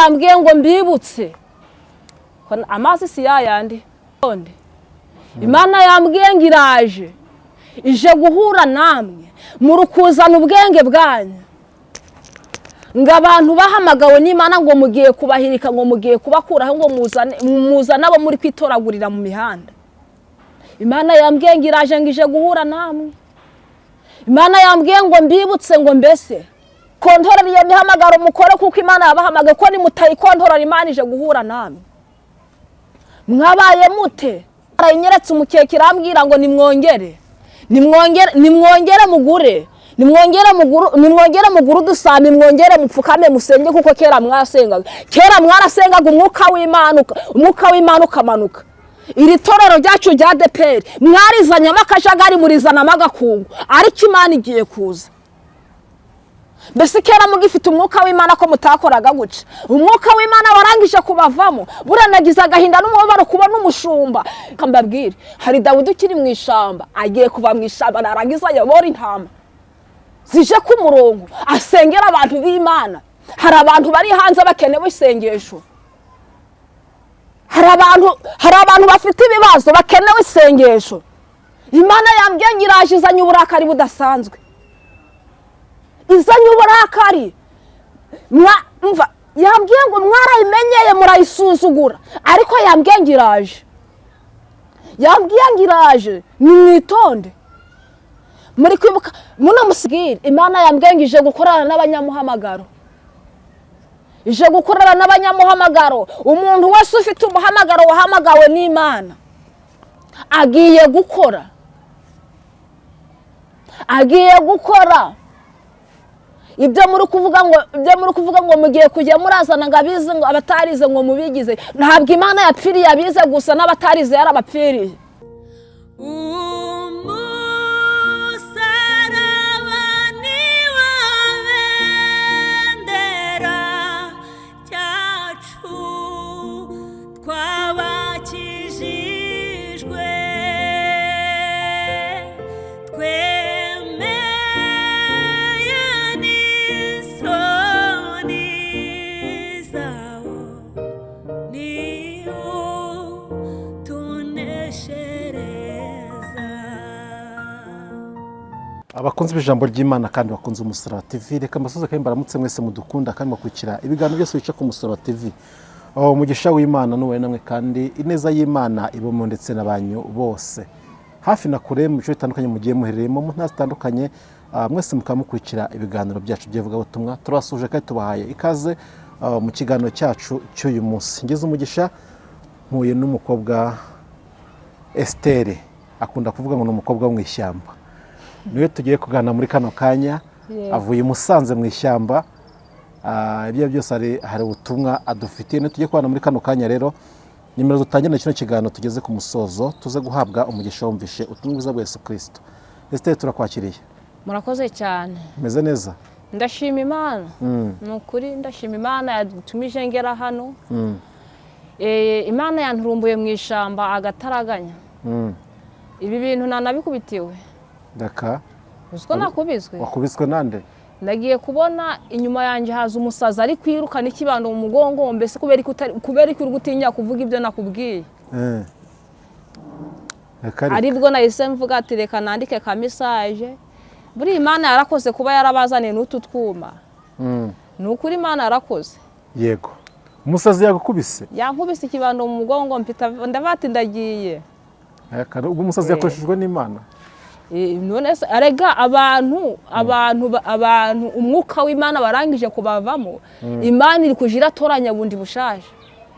Yambwiye ngo mbibutse amazi si yayandi. Imana yambwiye ngo iraje ije guhura namwe murukuzana ubwenge bwanyu, ngo abantu bahamagawe n'Imana ngo mugiye kubahirika, ngo mugiye kubakuraho, ngo muzane abo muri kwitoragurira mu mihanda. Imana yambwiye ngo iraje, ngo ije guhura namwe. Imana yambwiye ngo mbibutse ngo mbese kontorora iyo mihamagaro mukore, kuko Imana yabahamagaye, ko nimutayikontorora Imana ije guhura namwe. Mwabaye mute? Arayinyeretse umukeka irambwira ngo nimwongere, nimwongere, nimwongere mugure, nimwongere muguru, nimwongere muguru udusambi, mwongere mupfukame musenge, kuko kera mwasengaga, kera mwarasengaga umwuka w'Imana ukamanuka. Iri torero ryacu rya ADEPR mwarizanyemo akajagari, murizanamo agakungu, ariko Imana igiye kuza. Mbese kera mugifite umwuka w'Imana ko mutakoraga guca? Umwuka w'Imana warangije kubavamo, buranagiza agahinda n'umubabaro kubona umushumba. Mbabwire, hari Dawidi ukiri mu ishamba, agiye kuva mu ishamba narangiza ayobora intama zije ku murongo, asengera abantu b'Imana. Hari abantu bari hanze bakenewe isengesho, hari abantu bafite ibibazo bakenewe isengesho. Imana yambwiye ngo iraje izanye uburakari budasanzwe, izanye uburakari. Yambwiye ngo mwarayimenyeye murayisuzugura, ariko yambwiye ngo iraje, yambwiye ngo iraje, nimwitonde. Muri kwibuka muno musigire, Imana yambwiye ngo ije gukorana n'abanyamuhamagaro, ije gukorana n'abanyamuhamagaro. Umuntu wese ufite umuhamagaro wahamagawe n'Imana agiye gukora, agiye gukora. Ibyo muri kuvuga ngo, ibyo muri kuvuga ngo mugiye kujya murazana ngo abize, ngo abatarize ngo mubigize, ntabwo Imana yapfiriye abize gusa, n'abatarize yarabapfiriye. Umusaraba ni wo bendera ryacu, twabakijijwe, twemeye n'isoni zawo, niwo tuneshereza. Abakunzi b'ijambo ry'Imana kandi bakunze Umusaraba TV, reka mbasuze kandi mbaramutse mwese mudukunda kandi mukurikira ibiganiro byose bica ku Musaraba TV. Aho umugisha w'Imana n'uwe namwe, kandi ineza y'Imana ibamo ndetse n'abanyu bose hafi na kure mu bice bitandukanye mugiye muherereyemo mu ntara zitandukanye, mwese mukaba mukurikira ibiganiro byacu by'ivugabutumwa. Turabasuhuje kandi tubahaye ikaze mu kiganiro cyacu cy'uyu munsi. Ngeze umugisha mpuye n'umukobwa Esiteri, akunda kuvuga ngo ni umukobwa wo mu ishyamba, niwe tugiye kuganira muri kano kanya. Avuye i Musanze mu ishyamba. Ibyo byose hari ubutumwa adufitiye, niwe tugiye kubana muri kano kanya. Rero nimero dutangira kino kiganiro tugeze ku musozo, tuze guhabwa umugisha wumvishe ubutumwa bwiza bwa Yesu Kirisito. Esiteri, turakwakiriye. Murakoze cyane. Umeze neza? Ndashima Imana, ni ukuri ndashima Imana yatumije ngera hano. Imana yanturumbuye mu ishyamba agataraganya. Ibi bintu nanabikubitiwe. Reka. Uzi ko nakubiswe? Wakubiswe nande? Nagiye kubona inyuma yanjye haza umusazi ari kwiruka n'ikibando mu mugongo. Mbese kubera ko uri gutinya kuvuga ibyo nakubwiye? Reka reka. Aribwo nahise mvuga ati reka nandike ka message. Buriya Imana yarakoze kuba yarabazaniye n'utu twuma. Ni ukuri Imana yarakoze. Yego, umusazi yagukubise? Yankubise ikibando mu mugongo, mpita ndavuga ati ndagiye. Reka, ubwo umusazi yakoreshejwe n'Imana. None se arega abantu umwuka w'Imana barangije kubavamo, Imana iri kuja iratoranya bundi bushaje.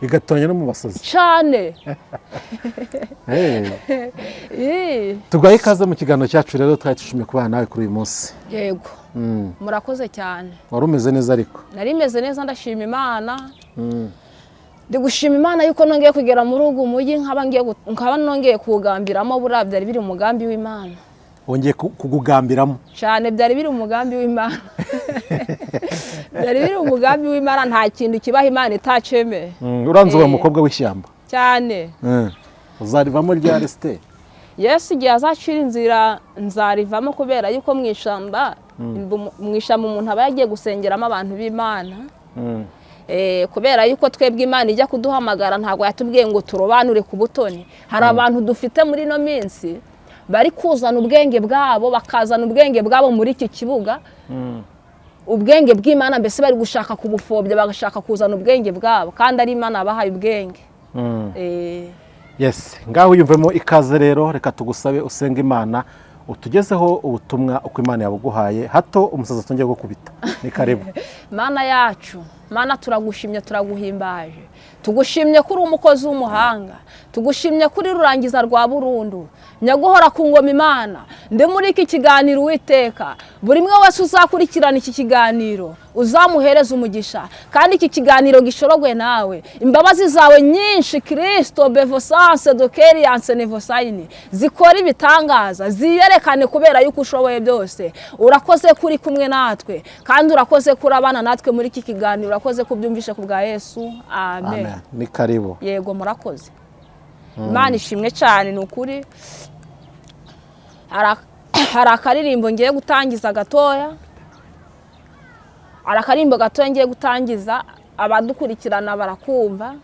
Igatoranya no mu basazi. Cane. Hey. Tugaye ikaze mu kiganiro cyacu rero, twari dushimiye kubana nawe kuri uyu munsi. Yego. Murakoze cyane. Wari umeze neza ariko? Nari meze neza, ndashima Imana. Ndi gushima Imana yuko nongeye kugera muri ugu mujyi, nkaba nongeye kuwugambiramo. Buriya byari biri mu mugambi w'Imana. Wongeye kugugambiramo? Cyane, byari biri mu mugambi w'Imana, byari biri mu mugambi w'Imana. Nta kintu kibaho Imana itacemeye. Uranze uba umukobwa w'ishyamba. Cyane. Uzarivamo ryari se? Yesu igihe azacira inzira nzarivamo, kubera yuko mu ishyamba umuntu aba yagiye gusengeramo abantu b'Imana. Kubera yuko twebwe Imana ijya kuduhamagara ntabwo yatubwiye ngo turobanure ku butoni. Hari abantu dufite muri ino minsi bari kuzana ubwenge bwabo, bakazana ubwenge bwabo muri iki kibuga, ubwenge bw'Imana mbese bari gushaka kubufobya, bagashaka kuzana ubwenge bwabo kandi ari Imana yabahaye ubwenge. Yes, ngaho yumvemo ikaze rero, reka tugusabe usenge Imana utugezeho ubutumwa uko Imana yabuguhaye, hato umusazi atongeye gukubita. Ni karibu. Mana yacu, Mana turagushimye, turaguhimbaje, tugushimye ko uri umukozi w'umuhanga, tugushimye ko uri rurangiza rwa burundu, nyaguhora ku ngoma. Imana, ndi muri iki kiganiro, Uwiteka, buri umwe wese uzakurikirana iki kiganiro uzamuhereza umugisha, kandi iki kiganiro gishorogwe nawe imbabazi zawe nyinshi. Kirisito bevosanse dokeriyanse nevosayini zikora ibitangaza, ziyerekane kubera yuko ushoboye byose. Urakoze kuri kumwe natwe, kandi urakoze kuri abana natwe muri iki kiganiro, urakoze kubyumvishe ku bwa Yesu, amen. Amen. Ni karibu. Yego, murakoze. Imana ishimwe cyane. Ni ukuri hari akaririmbo ngiye gutangiza gatoya, hari akaririmbo gatoya ngiye gutangiza, abadukurikirana barakumva.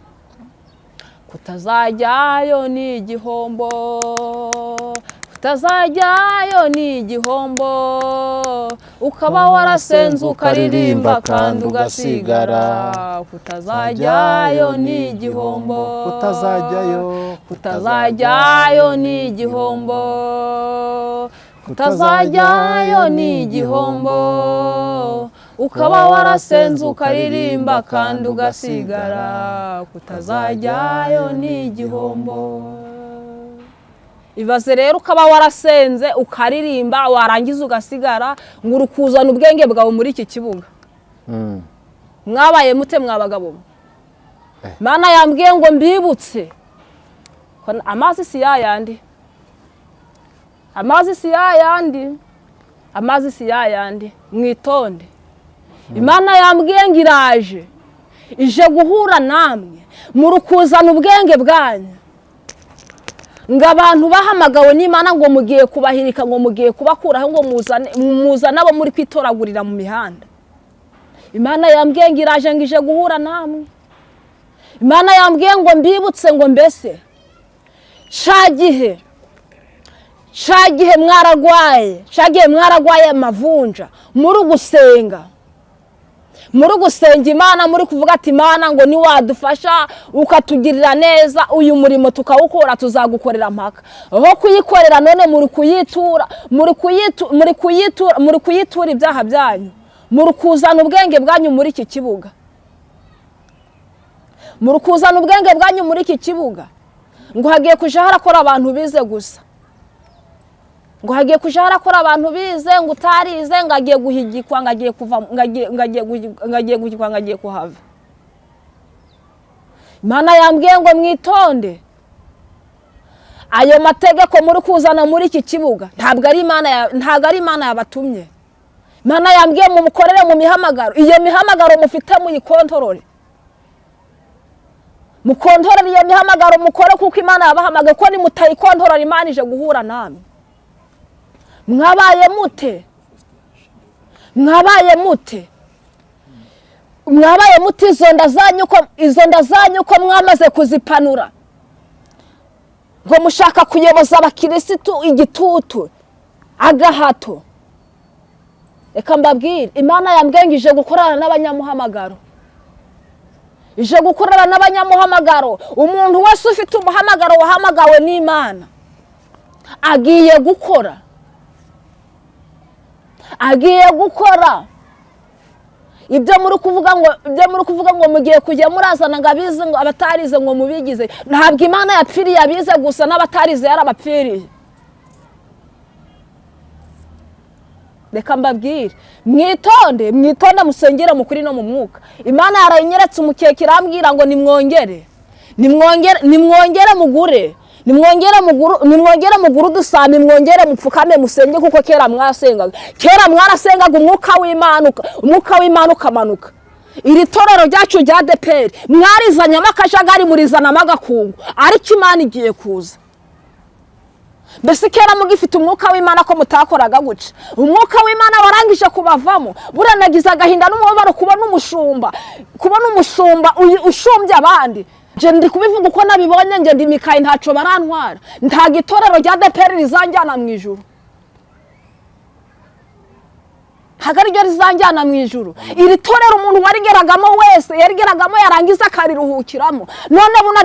Kutazajyayo ni igihombo, kutazajyayo ni igihombo, ukaba warasenze ukaririmba kandi ugasigara. Kutazajyayo ni igihombo, Kutazajyayo, kutazajyayo ni igihombo, kutazajyayo ni igihombo, ukaba warasenze ukaririmba kandi ugasigara. Kutazajyayo ni igihombo. Ibaze rero ukaba warasenze ukaririmba, warangiza ugasigara, ngo uri kuzana ubwenge bwawe muri iki kibuga. Mwabaye mute mwa bagabo mwe? Mana yambwiye ngo mbibutse ko amazi si yayandi, amazi si yayandi, amazi si yayandi. Mwitonde. Imana yambwiye ngo iraje, ije guhura namwe, muri kuzana ubwenge bwanyu, ngo abantu bahamagawe n'Imana ngo mugiye kubahirika, ngo mugiye kubakuraho, ngo muzane abo muri kwitoragurira mu mihanda. Imana yambwiye ngo iraje, ngo ije guhura namwe. Imana yambwiye ngo mbibutse ngo mbese ca gihe mwaragwaye, ca gihe mwaragwaye amavunja, muri gusenga Imana, muri kuvuga ati: "Imana, ngo niwadufasha ukatugirira neza, uyu murimo tukawukora, tuzagukorera mpaka." Aho kuyikorera none muri kuyitura, muri kuyitura ibyaha byanyu, muri kuzana ubwenge bwanyu muri iki kibuga, muri kuzana ubwenge bwanyu muri iki kibuga, ngo hagiye kuja harakora abantu bize gusa, ngo hagiye kuja harakora abantu bize, ngo utarize ngo agiye guhigikwa, ngo agiye kuva, ngo agiye guhigikwa, ngo agiye kuhava. Imana yambwiye ngo mwitonde, ayo mategeko muri kuzana muri iki kibuga ntabwo ari Imana yabatumye. Imana yambwiye mu mukorere mu mihamagaro, iyo mihamagaro mufite muyikontorore, mukontorore iyo mihamagaro, mukore kuko Imana yabahamagaye, ko nimutayikontorora Imana ije guhura namwe. Mwabaye mute? Mwabaye mute? Mwabaye mute? Izo nda zanyu ko mwamaze kuzipanura, ngo mushaka kuyoboza abakirisitu igitutu, agahato. Reka mbabwire, Imana yambwiye ngo ije gukorana n'abanyamuhamagaro, ije gukorana n'abanyamuhamagaro. Umuntu wese ufite umuhamagaro, wahamagawe n'Imana, agiye gukora, agiye gukora. Ibyo muri kuvuga ngo mugiye kujya murazana ngo abize, ngo abatarize ngo mubigize, ntabwo Imana yapfiriye abize gusa, n'abatarize yarabapfiriye. Reka mbabwire, mwitonde, mwitonde, musengere mu kuri no mu mwuka. Imana yarayinyeretse umukeka, irambwira ngo nimwongere, nimwongere, nimwongere mugure, nimwongere mugure udusambi, mwongere mupfukame musenge, kuko kera mwasengaga, kera mwarasengaga, umwuka w'Imana ukamanuka. Iri torero ryacu rya ADEPR mwarizanyemo akajagari, murizanamo agakungu, ariko Imana igiye kuza. Mbese kera mugifite umwuka w'Imana ko mutakoraga guca? Umwuka w'Imana warangije kubavamo. Buranagiza agahinda n'umubabaro kubona umushumba, kubona umushumba ushumbye abandi. Nje ndi kubivuga uko nabibonye, nge ndi Mikayi, ntaco barantwara. Nta gitorero rya ADEPR rizanjyana mu ijuru, ntabwo ariryo rizanjyana mu ijuru. Iri torero umuntu warigeragamo wese yarigeragamo yarangiza akariruhukiramo. None buno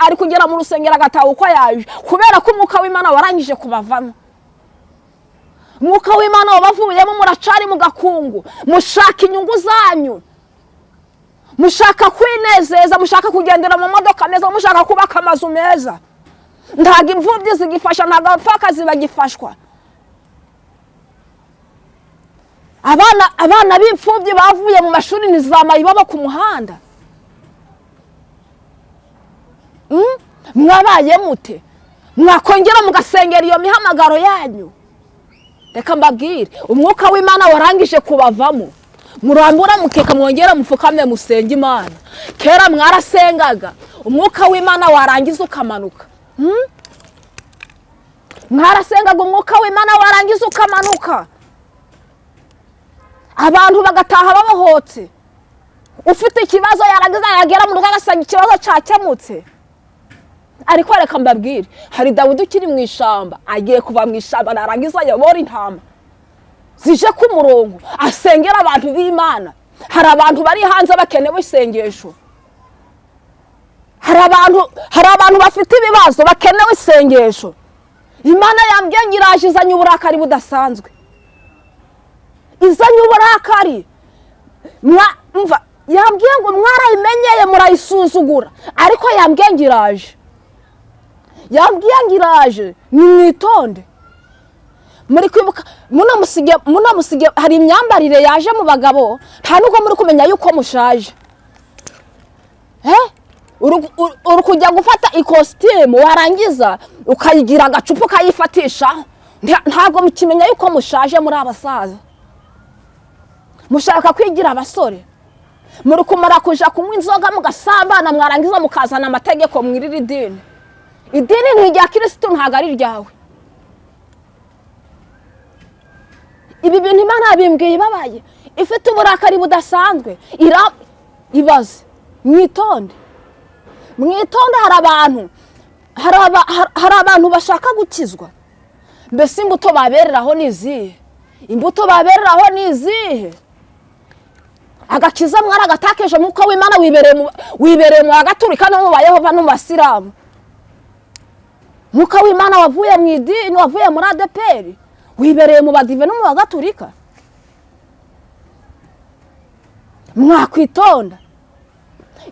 ari kugera mu rusengero agataha uko yaje, kubera ko umwuka w'Imana warangije kubavamo. Umwuka w'Imana wabavuyemo, muracari mu gakungu, mushaka inyungu zanyu, mushaka kwinezeza, mushaka kugendera mu modoka meza, mushaka kubaka amazu meza. Ntabwo imfubyi zigifasha, ntabwo abapfakazi bagifashwa. Abana b'imfubyi bavuye mu mashuri ntizamaye baba ku muhanda. Mwabaye mute? Mwakongera mugasengera iyo mihamagaro yanyu? Reka mbabwire, umwuka w'Imana warangije kubavamo. Murambura mukeka, mwongera mupfukame musenge Imana. Kera mwarasengaga, umwuka w'Imana warangiza ukamanuka. Mwarasengaga, umwuka w'Imana warangiza ukamanuka, abantu bagataha babohotse. Ufite ikibazo yarangiza yagera mu rugo agasanga ikibazo cyakemutse. Ariko reka mbabwire, hari Dawidi ukiri mu ishamba, agiye kuva mu ishamba narangiza ayobora intama zije ku murongo, asengera abantu b'Imana. Hari abantu bari hanze bakenewe isengesho, hari abantu bafite ibibazo bakenewe isengesho. Imana yambwiye ngo iraje izanye uburakari budasanzwe, izanye uburakari. Yambwiye ngo mwarayimenyeye murayisuzugura, ariko yambwiye ngo iraje, yambwiye ngo iraje, nimwitonde. Muri kwibuka muno musige hari imyambarire yaje mu bagabo, nta nubwo muri kumenya yuko mushaje. Uri kujya gufata ikositimu warangiza ukayigira agacupa ukayifatisha, ntabwo mukimenya yuko mushaje, muri abasaza. Mushaka kwigira abasore, muri kumara kuja kunywa inzoga mugasambana, mwarangiza mukazana amategeko mwirira idini. Idini ni irya Kristo, ntabwo ari iryawe. Ibi bintu Imana yabimbwiye ibabaye, ifite uburakari budasanzwe. Ibaze, mwitonde, mwitonde. Hari abantu bashaka gukizwa. Mbese imbuto babereraho ni izihe? Imbuto babereraho ni izihe? Agakiza mwaragatakeje, umwuka w'Imana wibereye mu Bagaturika no mu Bayehova no mu Basilamu. Umwuka w'Imana wavuye mu idini, wavuye muri ADEPR, wibereye mu Badive no mu Bagaturika. Mwakwitonda.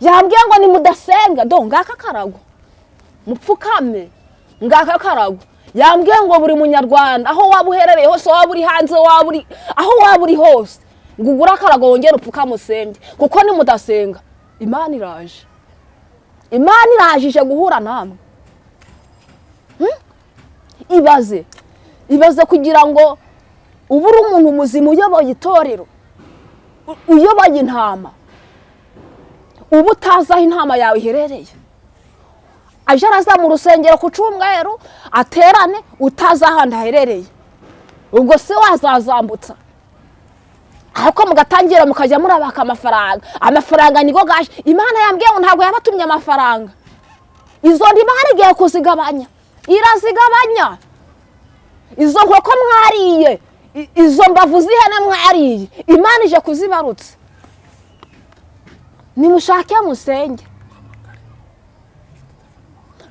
Yambwiye ngo nimudasenga, do ngaka karago, mupfukame, ngaka karago. Yambwiye ngo buri munyarwanda aho waba uherereye hose, waba uri hanze, waba uri aho waba uri hose, ngo ugure akarago wongere upfukame usenge, kuko nimudasenga Imana iraje. Imana iraje ije guhura namwe. Ibaze, ibaze kugira ngo ubure umuntu muzima uyoboye itorero, uyoboye intama, uba utazi aho intama yawe iherereye. Aje araza mu rusengero ku cyumweru aterane, utazi ahantu aherereye, ubwo se wazazambutsa? Ariko mugatangira mukajya murabaka amafaranga, amafaranga nigo gaje. Imana yambwiye ngo ntabwo yabatumye amafaranga, izo ndimana igiye kuzigabanya, irazigabanya. Izo nkoko mwariye, izo mbavu z'ihene mwariye, Imana ije kuzibarutsa. Nimushake musenge,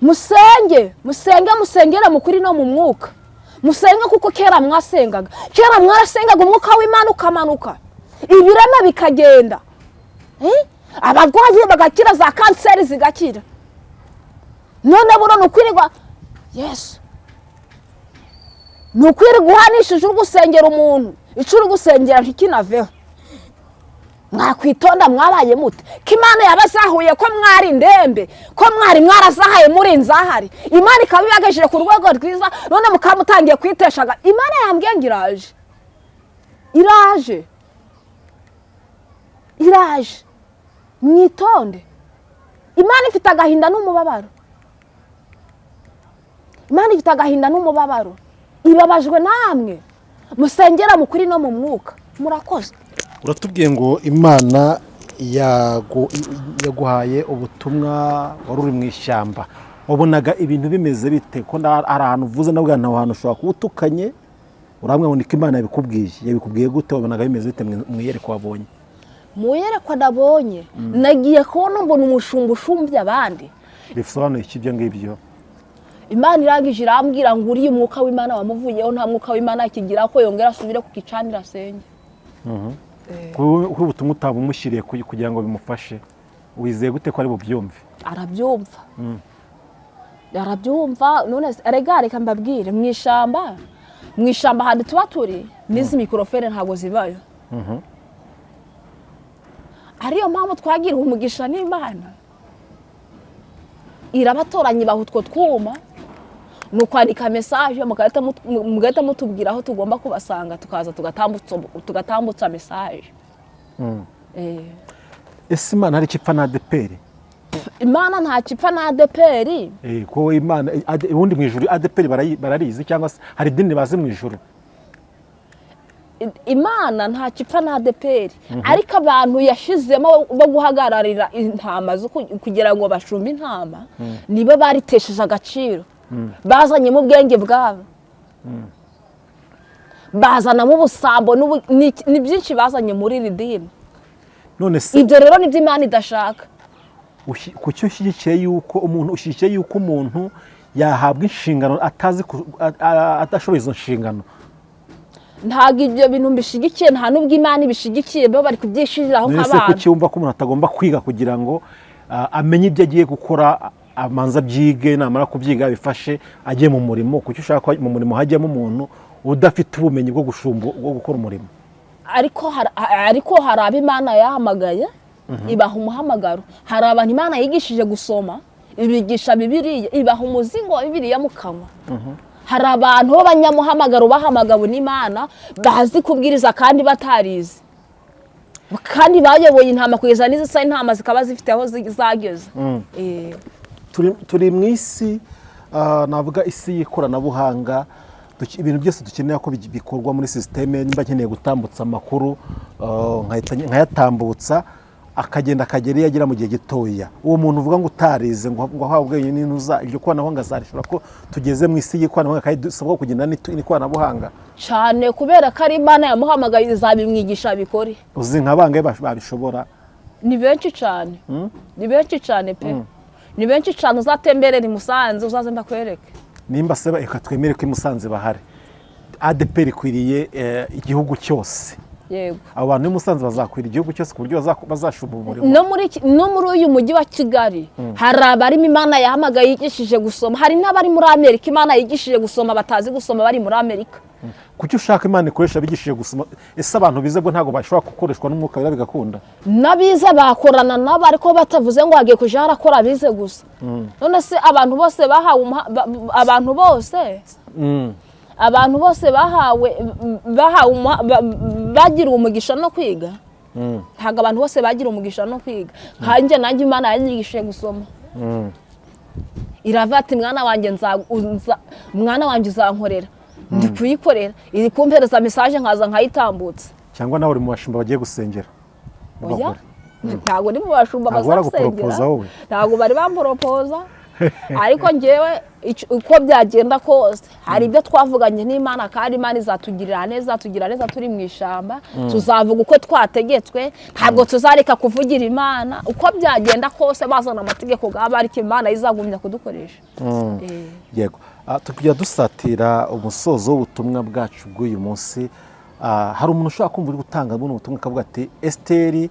musenge, musenge, musengere mu kuri no mu mwuka. Musenge kuko kera mwasengaga, kera mwarasengaga umwuka w'Imana ukamanuka, ibirema bikagenda, abarwayi bagakira, za kanseri zigakira. None buno ni ukwirirwa Yesu, ni ukwirirwa uhanishije uri gusengera umuntu, icyo uri gusengera ntikinaveho. Mwakwitonda, mwabaye mute? Ko Imana yabazahuye ko mwari indembe, ko mwari mwarazahaye muri nzahari, Imana ikaba ibagejeje ku rwego rwiza, none mukaba mutangiye kwiteshaga. Imana yambwiye ngo iraje, iraje, iraje. Mwitonde. Imana ifite agahinda n'umubabaro. Imana ifite agahinda n'umubabaro, ibabajwe namwe musengera mu kuri no mu mwuka. Murakoze. Uratubwiye ngo Imana yaguhaye ubutumwa, wari uri mu ishyamba, wabonaga ibintu bimeze bite? Ko hari ahantu uvuze nawe aho hantu ushobora kuba utukanye, urambwira ngo niko Imana yabikubwiye. Yabikubwiye gute? Wabonaga bimeze bite mu iyerekwa wabonye? Mu iyerekwa nabonye, nagiye kubona mbona umushumba ushumbye abandi. Bisobanuye iki ibyo ngibyo? Imana irangije irambwira ngo uriya umwuka w'Imana wamuvuyeho, nta mwuka w'Imana akigira, ko yongera asubire ku gicaniro asenge. Kuri ubutumwa utabumushyiriye kugira ngo bimufashe, wizeye gute ko ari bubyumve? Arabyumva, arabyumva. None se, erega reka mbabwire, mu ishyamba, mu ishyamba ahantu tuba turi, n'izi mikorofone ntabwo zibayo. Ariyo mpamvu twagiriwe umugisha n'Imana, irabatoranya ibaha utwo twuma, ni ukwandika message mugahita mutubwira aho tugomba kubasanga, tukaza tugatambutsa message. Ese Imana hari icyo ipfa na ADEPR? Imana ntacyo ipfa na ADEPR. Ko Imana ubundi mu ijuru ADEPR bararizi, cyangwa se hari idini bazi mu ijuru? Imana ntacyo ipfa na ADEPR, ariko abantu yashizemo bo guhagararira intama kugira ngo bashumbe intama, nibo baritesheje agaciro. Bazanyemo ubwenge bwabo, bazanamo ubusambo, ni byinshi bazanye muri iri dini. None se Ibyo rero nibyo Imana idashaka. Kuki ushyigikiye yuko umuntu, ushyigikiye yuko umuntu yahabwa inshingano atazi adashoboye izo nshingano? Ntabwo ibyo bintu mbishyigikiye, nta n'ubwo Imana ibishyigikiye. Bo bari kubyishyiriraho None se nk'abantu. kuki wumva ko umuntu atagomba kwiga kugira ngo amenye ibyo agiye gukora, amanza abyige, namara kubyiga bifashe ajye mu murimo? Kuki ushaka ko mu murimo hajyamo umuntu udafite ubumenyi bwo gushumba, bwo gukora umurimo? Ariko hari abo Imana yahamagaye, ibaha umuhamagaro. Hari abantu Imana yigishije gusoma, ibigisha Bibiliya, ibaha umuzingo wa Bibiliya mu kanwa. Hari abantu b'abanyamuhamagaro bahamagawe n'Imana, bazi kubwiriza kandi batarize, kandi bayoboye intama kugeza n'izisa intama zikaba zifite aho zageze. Turi mu isi, navuga isi y'ikoranabuhanga. Ibintu byose dukenera ko bikorwa muri système. Nimba nkeneye gutambutsa amakuru, nkahita nkayatambutsa, akagenda akagera iyo agera mu gihe gitoya. Uwo muntu uvuga ngo utarize, ngo ahawe ubwenge n'intuza, iryo koranabuhanga azarishobora, ko tugeze mu isi y'ikoranabuhanga kandi dusabwa kugenda n'ikoranabuhanga? Cyane, kubera ko ari Imana yamuhamagaye, izabimwigisha bikore. Uzi nka bangahe babishobora? Ni benshi cyane, ni benshi cyane pe, ni benshi cyane. Uzatemberera i Musanze, uzaze mbakwereke. Nimba se reka twemere ko i Musanze bahari, ADEPR ikwiriye igihugu cyose. Yego. Abo bantu b'i Musanze bazakwira igihugu cyose ku buryo bazashumba umurimo? No muri uyu mujyi wa Kigali hari abarimo Imana yahamagaye, yigishije gusoma. Hari n'abari muri Amerika Imana yigishije gusoma, batazi gusoma, bari muri Amerika. Kuki ushaka Imana ikoresha abigishije gusoma? Ese abantu bize bwo ntabwo bashobora gukoreshwa n'Umwuka Wera bigakunda? N'abize bakorana nabo, ariko batavuze ngo hagiye kujya harakora abize gusa. None se abantu bose bahawe abantu bose bahawe bagiriwe umugisha no kwiga? Ntabwo abantu bose bagira umugisha no kwiga. Nkanjye, nanjye Imana yanyigishije gusoma, iravuga ati: "Mwana wanjye, mwana wanjye uzankorera." Ndi kuyikorera, iri kumpereza message, nkaza nkayitambutsa. Cyangwa nawe uri mu bashumba bagiye gusengera Oya. b'abagore? Ntabwo ndi mu bashumba Ntabwo bazasengera. baraguporopoza wowe? Ntabwo bari bamporopoza, ariko ngewe uko byagenda kose hari ibyo twavuganye n'Imana, kandi Imana izatugirira neza, izatugirira neza. Turi mu ishyamba, tuzavuga uko twategetswe, ntabwo tuzareka kuvugira Imana uko byagenda kose. Bazana amategeko ngaba, ariko Imana izagumya kudukoresha. Yego. Tukujya dusatira umusozo w'ubutumwa bwacu bw'uyu munsi. Hari umuntu ushobora kumva uri gutanga buno butumwa akavuga ati: "Esiteri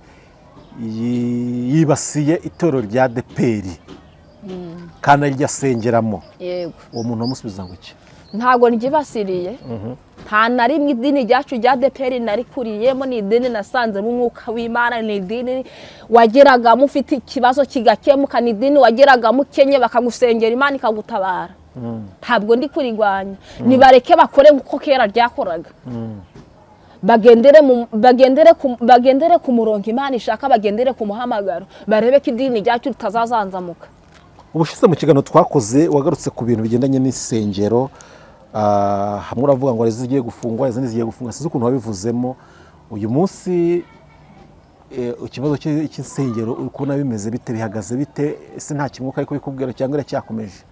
yibasiye itorero rya ADEPR kandi ariryo asengeramo." Uwo muntu wamusubiza ngo iki? Ntabwo ryibasiriye nta na rimwe idini ryacu rya ADEPR narikuriyemo. Ni idini nasanzemo umwuka w'Imana, ni idini wageragamo ufite ikibazo kigakemuka, ni idini wageragamo ukenye bakagusengera Imana ikagutabara. Ntabwo ndi kurirwanya. Nibareke bakore nk'uko kera ryakoraga, bagendere ku murongo Imana ishaka, bagendere ku muhamagaro, barebe ko idini ryacu ritazazanzamuka. Ubushize mu kiganiro twakoze wagarutse ku bintu bigendanye n'insengero, hamwe uravuga ngo hari izigiye gufungwa, izindi zigiye gufungwa, sinzi ukuntu wabivuzemo. Uyu munsi ikibazo cy'insengero uri kubona bimeze bite, bihagaze bite? Ese nta kimwuka ariko bikubwira cyangwa iracyakomeje?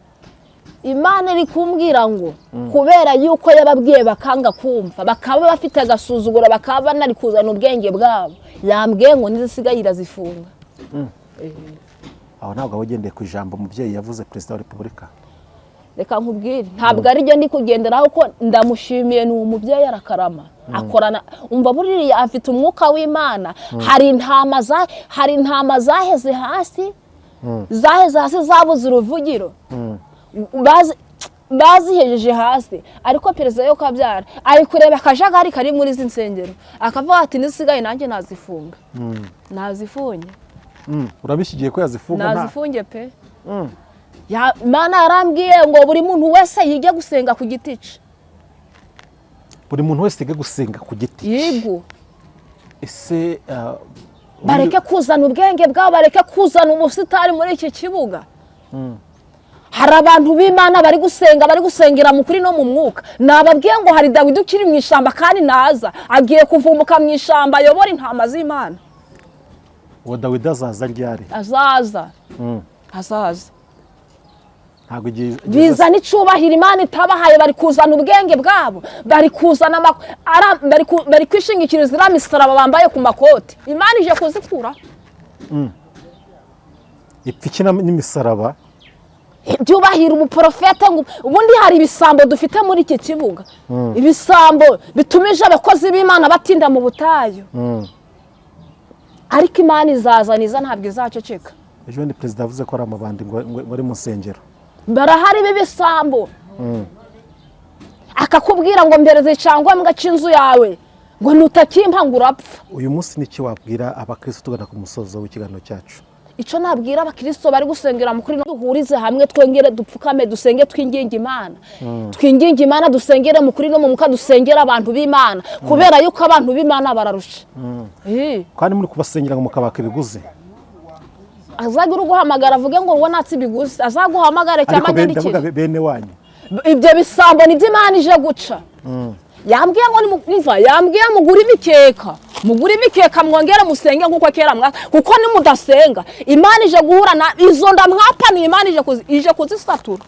Imana iri kumbwira ngo kubera yuko yababwiye bakanga kumva, bakaba bafite agasuzuguro, bakaba banari kuzana ubwenge bwabo, yambwiye ngo n'izisigaye irazifunga. Aho ntabwo waba ugendeye ku ijambo umubyeyi yavuze, Perezida wa Repubulika? Reka nkubwire, ntabwo ari ryo ndi kugenderaho, ko ndamushimiye, ni umubyeyi, arakarama, akorana, umva, buriya afite umwuka w'Imana. Hari intama zaheze hasi, zaheze hasi, zabuze uruvugiro, bazihejeje hasi. Ariko perezida yo kabyara ari kureba akajagari kari muri izi nsengero, akavuga ati: "N'izisigaye nanjye nazifunga, nazifunge." Urabishyigiye ko yazifunga nta Nazifunge pe. Imana yarambwiye ngo buri muntu wese yige gusenga ku giti cye. Buri muntu wese yige gusenga ku giti cye? Yego. Ese Bareke kuzana ubwenge bwabo, bareke kuzana ubusitani muri iki kibuga. Hari abantu b'Imana bari gusenga, bari gusengera mu kuri no mu mwuka. Nababwiye ngo hari Dawidi ukiri mu ishyamba, kandi naza agiye kuvumbuka mu ishyamba ayobora intama z'Imana. Uwo Dawidi azaza ryari? Azaza, azaza. Ntabwo igihe Bizana icubahiro Imana itabahaye. Bari kuzana ubwenge bwabo, bari kuzana bari kwishingikiriza iriya misaraba bambaye ku makoti. Imana ije kuzikura. Ipfa iki n'imisaraba? Byubahira umuporofete ngo ubundi hari ibisambo dufite muri iki kibuga, ibisambo bitumije abakozi b'Imana batinda mu butayu. Ariko Imana izaza niza, ntabwo izaceceka. Ejo bundi perezida yavuze ko ari amabandi ngo ari mu nsengero. Barahari b'ibisambo, akakubwira ngo mbereze icyangombwa cy'inzu yawe, ngo nutakimpa ngo urapfa. Uyu munsi n'iki wabwira abakirisitu tugana ku musozo w'ikiganiro cyacu? Icyo nabwira abakristo bari gusengera mu kuri, duhurize hamwe, twongere dupfukame, dusenge, twinginge Imana, twinginge Imana, dusengere mu kuri no mu mwuka, dusengere abantu b'Imana, kubera yuko abantu b'Imana bararusha. Kandi muri kubasengera ngo mukabaka ibiguzi. Azagira uguhamagara avuge ngo uwo natse ibiguzi, azaguhamagare cyangwa Ariko anyandikire. Ndavuga bene wanyu. Ibyo bisambo nibyo Imana ije guca. Yambwiye ngo nimva, yambwiye mugure imikeka, mugure imikeka, mwongere musenge nk'uko kera mwa, kuko nimudasenga Imana ije guhura na izo nda mwapanuye. Imana ije kuzisatura,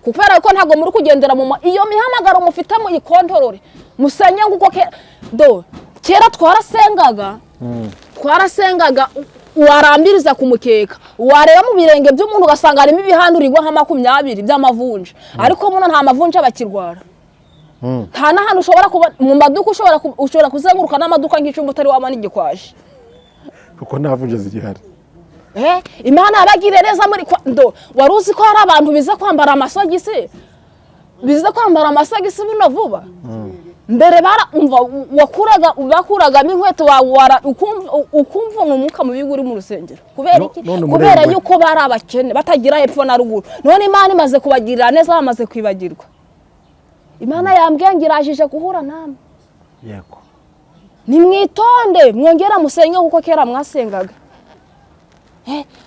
kubera ko ntabwo muri kugendera mu iyo mihamagaro mufite, muyikontorore, musenge nk'uko kera. Do kera twarasengaga, twarasengaga, warambiriza ku mukeka, wareba mu birenge by'umuntu ugasanga harimo ibihandurirwa nka 20 by'amavunja. Ariko muno nta mavunja bakirwara, nta n'ahantu ushobora kuba mu maduka, ushobora kuzenguruka n'amaduka nk'icumbi utari wabona igikwashi. Kuko nta vunja zigihari. Imana yabagiriye neza muri ndo wari uzi ko hari abantu bize kwambara amasogisi, bize kwambara amasogisi buno vuba. Mbere bara umva wakuraga, bakuragamo inkweto, ukumva ni umwuka mubi uri mu rusengero. Kubera iki? None Kubera umurengwe. yuko bari abakene batagira hepfo na ruguru. None Imana imaze kubagirira neza, bamaze kwibagirwa. Imana yambwiye ngo irajije guhura namwe. Nimwitonde, mwongera musenge kuko kera mwasengaga.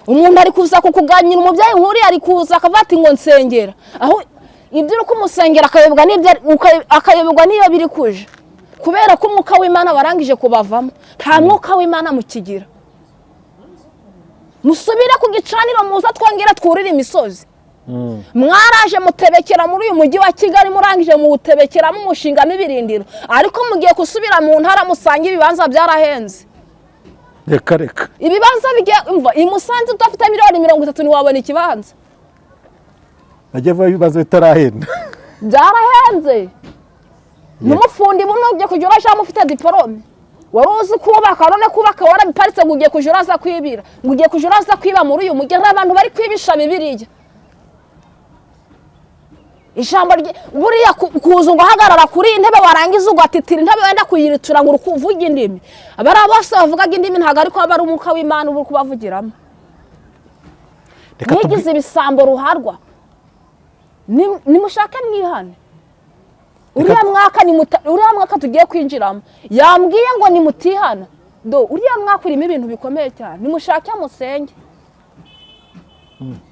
Umuntu ari kuza kukuganyira, umubyeyi nk'uriya ari kuza akavuga ati ngo nsengera, aho ibyo uri kumusengera akayoberwa n'ibyo akayoberwa n'iyo biri kuje, kubera ko umwuka w'Imana warangije kubavamo, nta mwuka w'Imana mukigira. Musubire ku gicaniro, muza twongere twurire imisozi. Mwaraje mutebekera muri uyu mujyi wa Kigali, murangije muwutebekeramo umushingamo ibirindiro, ariko mugiye gusubira mu ntara musange ibibanza byarahenze. Reka reka. Ibibanza bigiye, umva, i Musanze udafite miliyoni 30 ntiwabona ikibanza. Najya vuba ibibazo bitarahenda. Byarahenze. N'umufundi buno ugiye kujya urajamo ufite diporome. Wari uzi kubaka, none kubaka warabiparitse, ngo ugiye kujya uraza kwibira, ngo ugiye kujya uraza kwiba muri uyu mujyi. Hari abantu bari kwibisha Bibiliya, ijambo rye. Buriya kuza ugahagarara kuri iyi ntebe, warangiza ugatitira intebe, wenda kuyiritura, ngo uri kuvuga indimi. Abariya bose bavugaga indimi ntabwo ariko aba ari umwuka w'Imana uba uri kubavugiramo. Reka Mwigize ibisambo ruharwa. Nimushake mwihane. Uriya mwaka tugiye kwinjiramo, yambwiye ngo nimutihana, do uriya mwaka urimo ibintu bikomeye cyane. Nimushake musenge.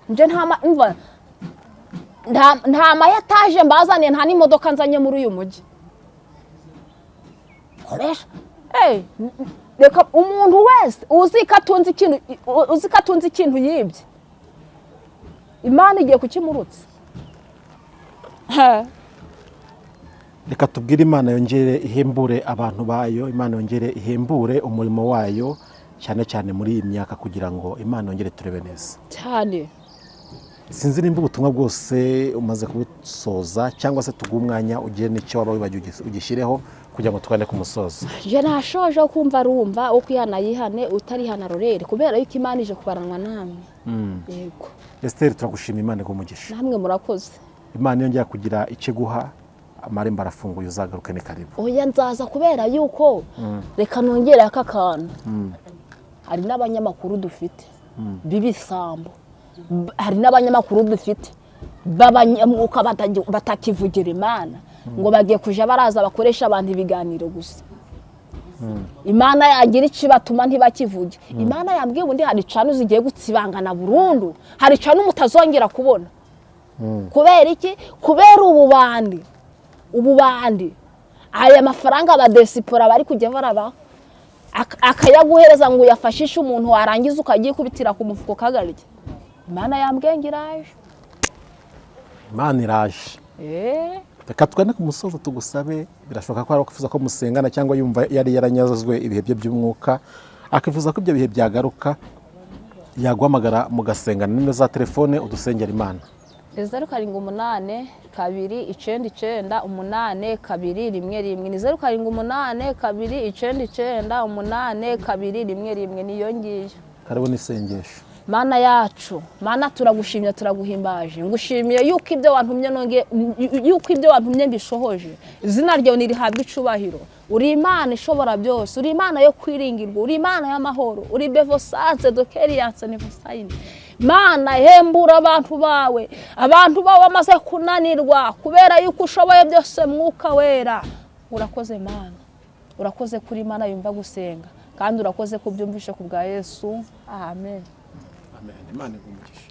Nje nta umva, nta ma étage mbazaniye, nta n'imodoka nzanye muri uyu mujyi. Koresha. Hey, reka umuntu wese uzi ko atunze ikintu yibye, Imana igiye kukimurutsa. Ha. Reka tubwire Imana yongere ihembure abantu bayo, Imana yongere ihembure umurimo wayo, cyane cyane muri iyi myaka, kugira ngo Imana yongere turebe neza. Cyane. Sinzi nimba ubutumwa bwose umaze kubusoza, cyangwa se tuguhe umwanya ugire n'icyo waba wibagiwe ugishyireho kugira ngo tugane ku musozo. Je nashoje. Kumva arumva, uko kwihana yihane, utarihana rorere, kubera yuko Imana ije kubaranwa namwe. Yego. Esiteri, turagushima, Imana iguhe umugisha. Namwe murakoze. Imana yongera kugira icyo iguha, amarembo arafunguye, uzagaruke, ni karibu. Oya, nzaza, kubera yuko reka nongere aka kantu. Hari n'abanyamakuru dufite b'ibisambo. Hari n'abanyamakuru dufite b'abanyamwuka batakivugira Imana, ngo bagiye kuja baraza bakoresha abantu ibiganiro gusa. Imana yagira icyo ibatuma ntibakivuge. Imana yambwiye ubundi hari channel zigiye gutsibangana burundu, hari channel mutazongera kubona. Kubera iki? Kubera ububandi, ububandi. Aya mafaranga abadiaspora bari kujya barabaha, akayaguhereza ngo uyafashishe umuntu, warangiza ukagikubitira ku mufuko kagarya. Imana yambwiye ngo iraje. Imana iraje. Reka tugane ku musozo, tugusabe. Birashoboka ko hari uwifuza ko musengana, cyangwa yumva yari yaranyazwe ibihe bye by'umwuka, akifuza ko ibyo bihe byagaruka, yaguhamagara mugasengana. Nimero za telefone, udusengera Imana. 0782998211. Ni 0782998211, niyo ngiyo. Karibu n'isengesho. Mana yacu, Mana, turagushimye, turaguhimbaje. Ngushimiye yuko ibyo wantumye nonge, yuko ibyo wantumye mbishohoje. Izina ryawe nirihabwe icubahiro. Uri Imana ishobora byose, uri Imana yo kwiringirwa, uri Imana y'amahoro, uri bevosanse dokeriyanse nevosayini. Mana, hembura abantu bawe, abantu bawe bamaze kunanirwa, kubera yuko ushoboye byose. Mwuka Wera, urakoze. Mana, urakoze kuri Imana yumva gusenga, kandi urakoze kubyumvishe ku bwa Yesu. Amen. Amen. Imana iguhe umugisha.